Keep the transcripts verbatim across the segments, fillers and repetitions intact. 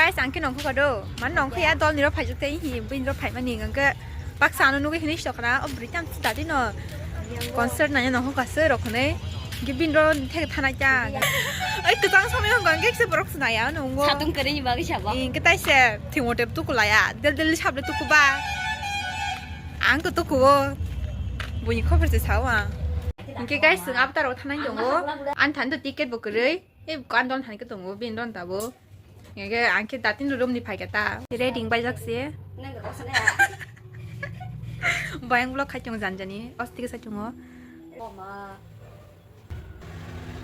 Guys, ang khe nongkho kado. Man nongkho ya, dol niro phaijak tei hi, bini ro phaimani hwnkhe baksa ano nugwi hinwi sokra, o bwrwi tam sita dino. Concert nanya nongkho kase rok hinwi. Hwnkhe bini ro thek thanai ta. Oi, kwchang somoi hwnkha hwnkhe kisa borok sinaya nungo. Satung kwrwini bagwi sabo. Hwnkhe taise thwimo tep tukulaya. Del del sable tukuba. Ang to tukuo. Buini khobor se sao ang. Hwnkhe guys, chwng abtaro thanai tongo. Ang thani to ticket bo kwrwi. Ei, bukan don thani khe tongo, bini don tabo. Hwnkhe ang khe datin room ni phaikha ta. Ready wng baijak se. Nang khe kosa nai. Bayang vlog khai tongo jani jani, osti khe sai tongo. Oma.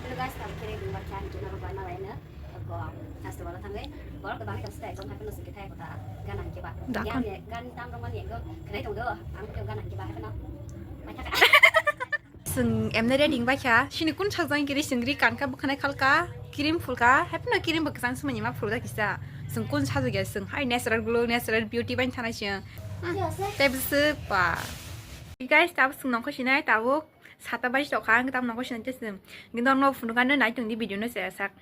Hello guys, tam khe ready wng baikha, ang chuna rok bai malai no. Ko, aste wala thangwi. Borok to bangwi tongsi tai, tong hai phano singkhe thai kota. Gan ang khe ba. Dakon. Gan, gan tam rok mani ekdom khnai tong do. Ang khe gan ang khe ba hai phano. Mai thaka. Chwng emne ready wng baikha, sini kun sajak kiri chwng ri kankha bwkhanai khalka, cream phulka, haphino cream bo kwchang swmani ma phulda kisa. Chwng kun sajak ya chwng hai natural glow, natural beauty bai thanai chwng. Hmm, tei bwswk ba. Guys, tabuk chwng nongkho sinai, tabuk sata bai tokha, ang tabuk nongkho sinai tei chwng. Gindong no phunukano nai tongdi video no se sak.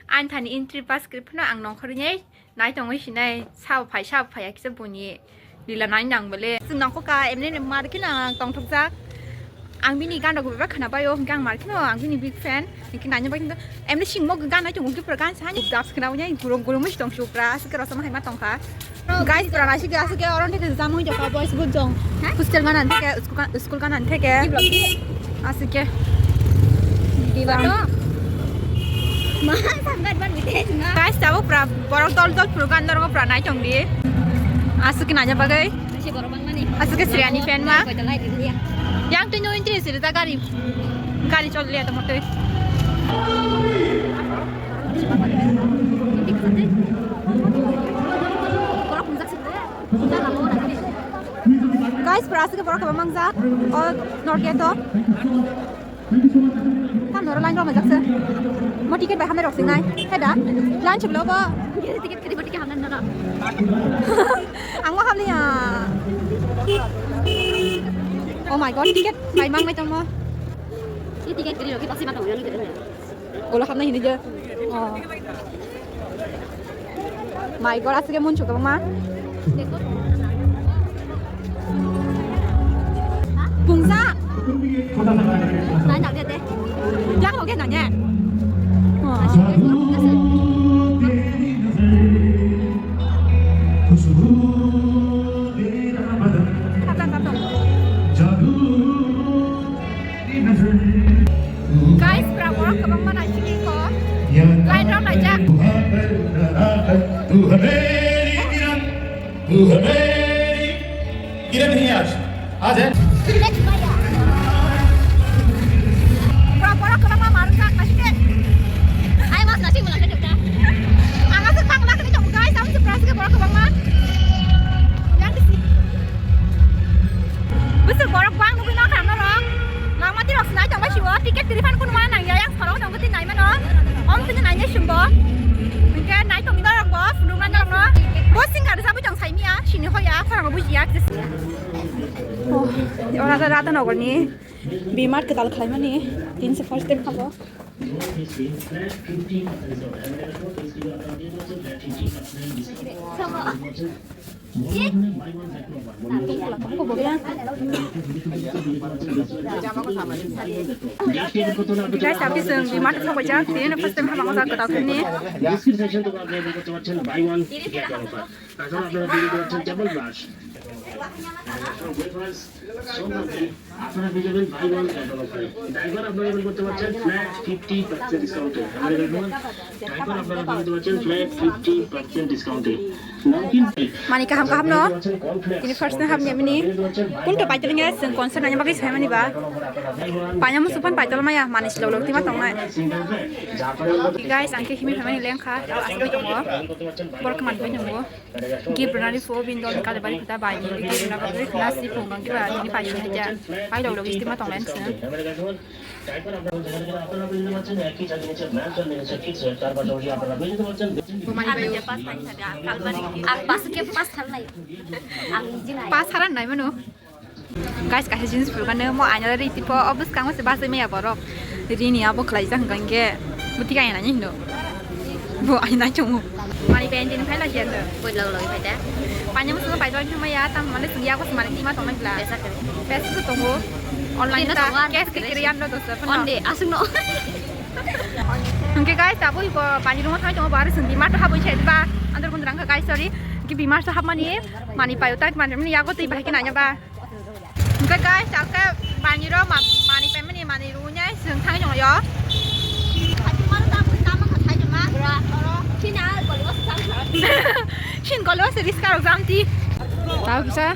Ani thani entry pass kwrwi phano ang nongkhorwi nai tongwi sinai, sabo phai, sabo phai, hakhe se buini lila nai nang bole. Chwng nongkho ka, emni ni mar kheno ang tongthokjak. Ang bini gan rok bebak khna bai o, hwnkhe ang mar kheno ang bini big fan. Hwnkhe nai bai kheno emni singmo gan nai tongo, gipra gan sa, gap khna wngnai, gurung gurung musi tong supra, aswk rosoma hai ma tongkha. Guys, pura nai sike aswk ke oron theke jamung joka boys bu jong. Hostel ganan theke, school gan-, school ganan theke. Aswk ke. Guys, tabuk pura borok dol dol pura gan dorong pura nai tong di. Aswk ke nanya bagwi. Aswk ke Sriyani fan ma. Yang twi no entry siri ta gari. Gari chol liya to motoi. Guys, pura aswk borok kwbangma wngjak o North Gate o. Tam noro line rok majak se. Mo ticket bai hamnai rok singnai. Heda. Line chuklo bo. Ticket kiri bo ticket hamnai noro. Ang ma hamliya. Oh my God, ticket bai mang mai tongmo. Ticket kiri rok pasi ma tong. Ulo hapna hini je. Oh. My God, aswk ke munsuk kwbangma. Pungsa. Nai nak de de. Jak oke nanya. Oh. Guys, pura borok kwbangma naisingwi kho. Line rok naijak. Pura borok kwbangma manjak naisingwi. Ai mas naising mula khe jokta. Ang aswk bangla khani tongo guys, ang se pura aswk borok kwbangma. Yang kisi. Bwswk borok bang nugwi ma kha norok. Langma tirok sinai tongbai sibo, ticket kwrwi phano kunu ma nangya, yang sorok tongkhe twi naimano. Om tini nainai sumbo. Hwnkhe nai tongwi norok bo, phunuknai norokno. Bo singer rwchapwi tong saimia, sini hoya, khorang bujiya. Oh, ora da Radha Nagar ni B-Mart kwtal khlaimani, tini se first time habo. Guys, tapi chwng B-Mart thok bai jak, tini first time haba wngkha kwtal khaini. এখন আপনারা বিল করতে পারছেন double brush. আপনারা পেয়ে যাবেন by one get অফারে। ড্রাইভার আপনারা বিল করতে পারছেন ফ্ল্যাট ফিফটি পার্সেন্ট ডিসকাউন্টে। আমাদের এখন ড্রাইভার আপনারা বিল করতে পারছেন ফ্ল্যাট ফিফটি পার্সেন্ট ডিসকাউন্টে। Mani kaham kaham no. Ini first na hamni mini. Kunto paitol nge sing concert nanya bagwi sai mani ba. Panya musupan paitol maya mani silo lok tima tong nai. Guys, angke himi hamani lengkha. Asli tongo. Borok man bai tongo. Gift rwnani phuo bini dol ni kale bari kota bai ni gift rwna bagwi khna si phung bang kiba tini pai si haja pai rok rok istima tong lai se. Bumani bai o. Ang pas ke pas thalnai. Ang jina. Pas haran nai mano. Guys, kaisa jeans purkano mo aina ri tipo, o bwskango se bachai maya borok. Rini abo khlaijak hwnkha hwnkhe, buti kaya nani hino. Bo ai nai chungo. Mani pen din phai la jen. Koi lo lo phai da. Pani mo so pai don chuma ya tam mane sing ya ko mane tima tong la. Pesa kre. Pesa to tongo. Online ta cash kiri yan do dosa. Onde asung no. Hingke guys, tabuk bo pani room thang tongo, bo ari sing bimar to haboi se ba. Andar kun rang ka guys, sorry. Ki bimar to hab mani mani payo ta mani ya ko tei bahai ke nanya ba. Hingke guys, chakhe mani ro ma-, mani pemani mani ro nyai sing thang jong yo. Shin kolo se riska rok jam ti. Tao kisa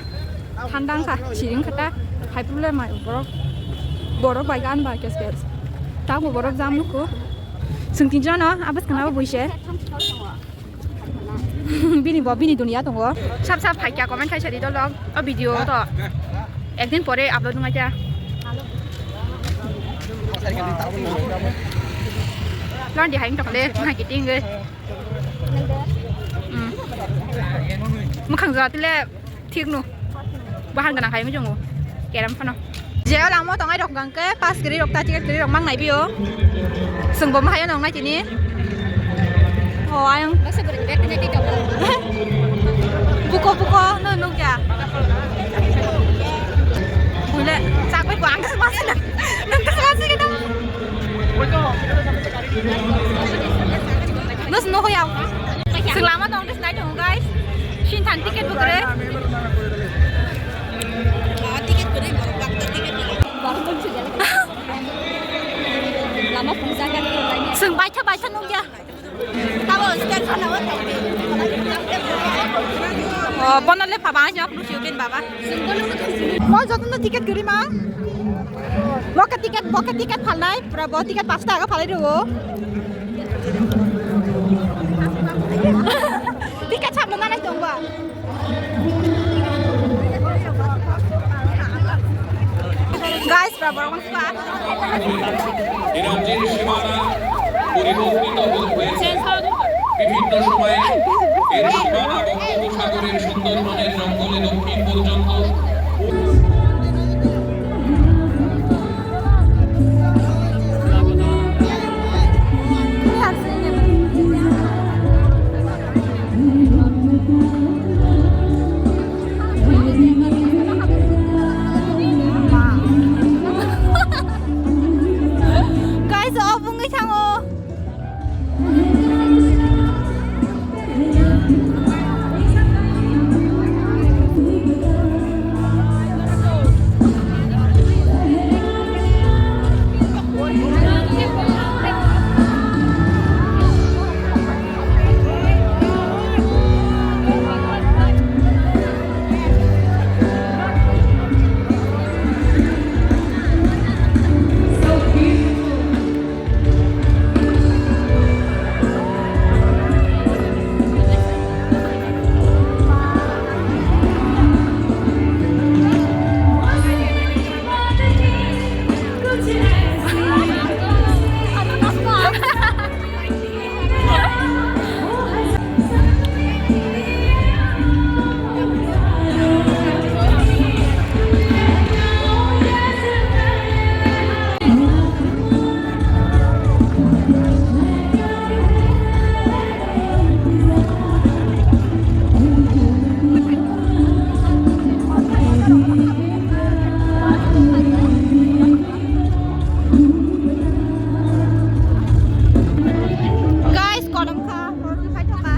thandang kha, siring kha ta. Hai pule mai borok, borok bai gan ba kes kes. Tao borok jam nuku. Sing tin jana abas kana bo buise. Bini bo, bini dunia tongo. Sab sab hai kya comment khai sari dolong. O video to ekdin pore upload ngai ta. Lon di hai tokle, ngai kiting ge. Hmm. Mukhang jora tile. Thik no. Bahan gana khai mujungo. Keram phano. Jeo langmo tongai rok gangke pass kiri rok ta ticket kiri rok mang nai bio. Sengbo mahayo nong nai tini. Oh, ayang. Buko, buko, no nukya. Bule, chakwe ko ang kasma sina. Nang kasma sina. Nus no hoya. Sing lama tong des nai tong guys. Shin than ticket bo kre. Ticket kre, borok bak ticket kre. Lama phung jaga kre. Sing baitha baitha nung ya. Tabo station na wa. Oh, bono le phabang jok lu siu bin baba. Mo jotono ticket guri ma. Bo khe ticket, bo khe ticket phalnai, pura bo ticket pash taka phalai rwo. Ticket chapno nanai tongba. Guys, pura borok mangsa. এ রাজ্যের সীমানা পরিবর্তিত হয়েছে। বিভিন্ন সময়ে এর সীমানা বঙ্গোপসাগরের সুন্দরবনের জঙ্গলে দক্ষিণ পর্যন্ত। Guys, off wngwi thango. Guys, korom kha, korom kha, korom kha.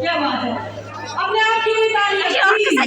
क्या बात है, अपने आप की भी तालियां।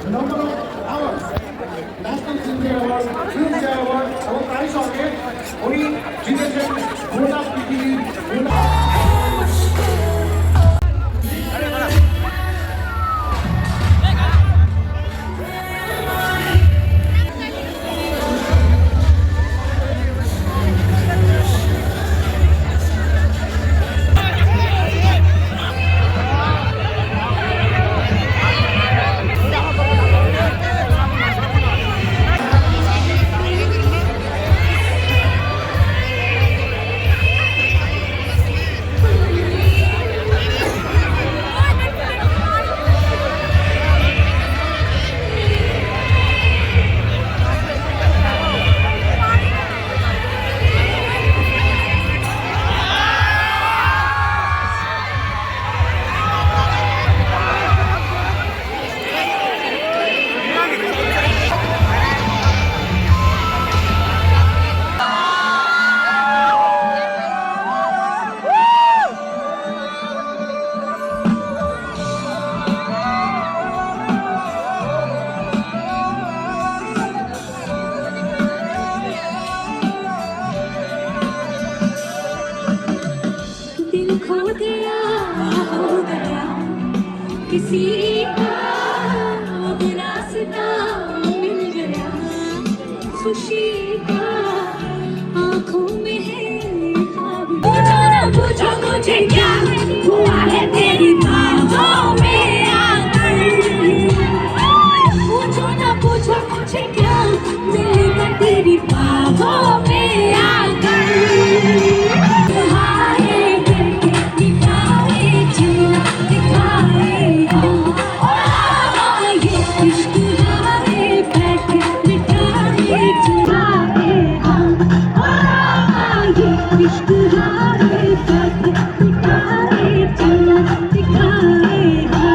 Number of hours, National Team Award, Film Award, abo kai songke, uni Jitendra Bonus P T V, bonus दिल खो गया हो गया किसी का, अब रास्ता मिल गया खुशी का। आंखों में है ख्वाब। पूछो ना, पूछो मुझे क्या हुआ है तेरी बाहों में आकर। पूछो ना, पूछो मुझे क्या मिलेगा तेरी बाहों में आकर। हाय करके दिखाए जीना, दिखाए हम। ओ ये इश्क हाय करके दिखाए जीना, दिखाए हम। ओ ये इश्क हाय करके दिखाए जीना, दिखाए हम।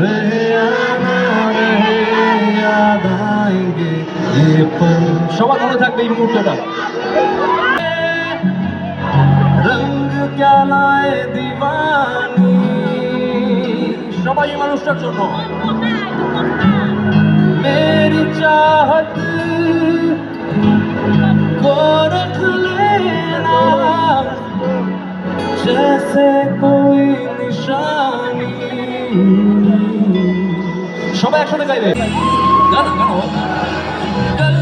रहे आना रहे, याद आएंगे ये पल। সবার মনে থাকবে এই মুহূর্তটা। রঙ क्या लाए दीवानी। সবাই এই মানুষটার জন্য। मेरी चाहत को रख लेना। जैसे कोई निशानी। সবাই একসাথে গাইবে। গানা, গানা। कल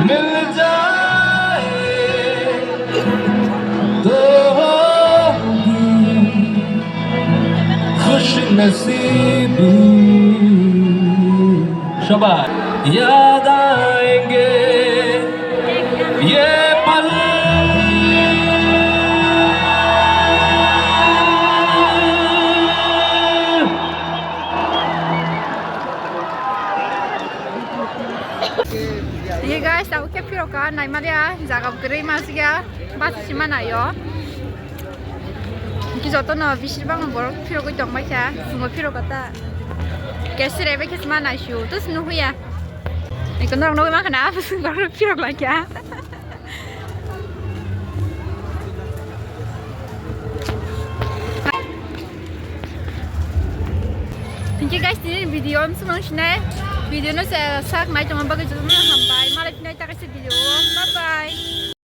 मिल जाए। शाबाश। याद आएंगे ये पल। Ye guys, tabuk khe phirok ka naimaliya, jaga kwrwi ma siya, bus sima naio. Ki joto no bisir bang borok phirogwi tong bai kha, sungo phirok ka ta. Kesire be kisma nai shu, tus nu huya. Eko norok nogwi ma khana, borok phirok lai kha. Thank you guys, tini video am sumang sinai. Video no se sak nai tong bagwi joto no hambai. Malai pinai ta kaisa video. Bye bye.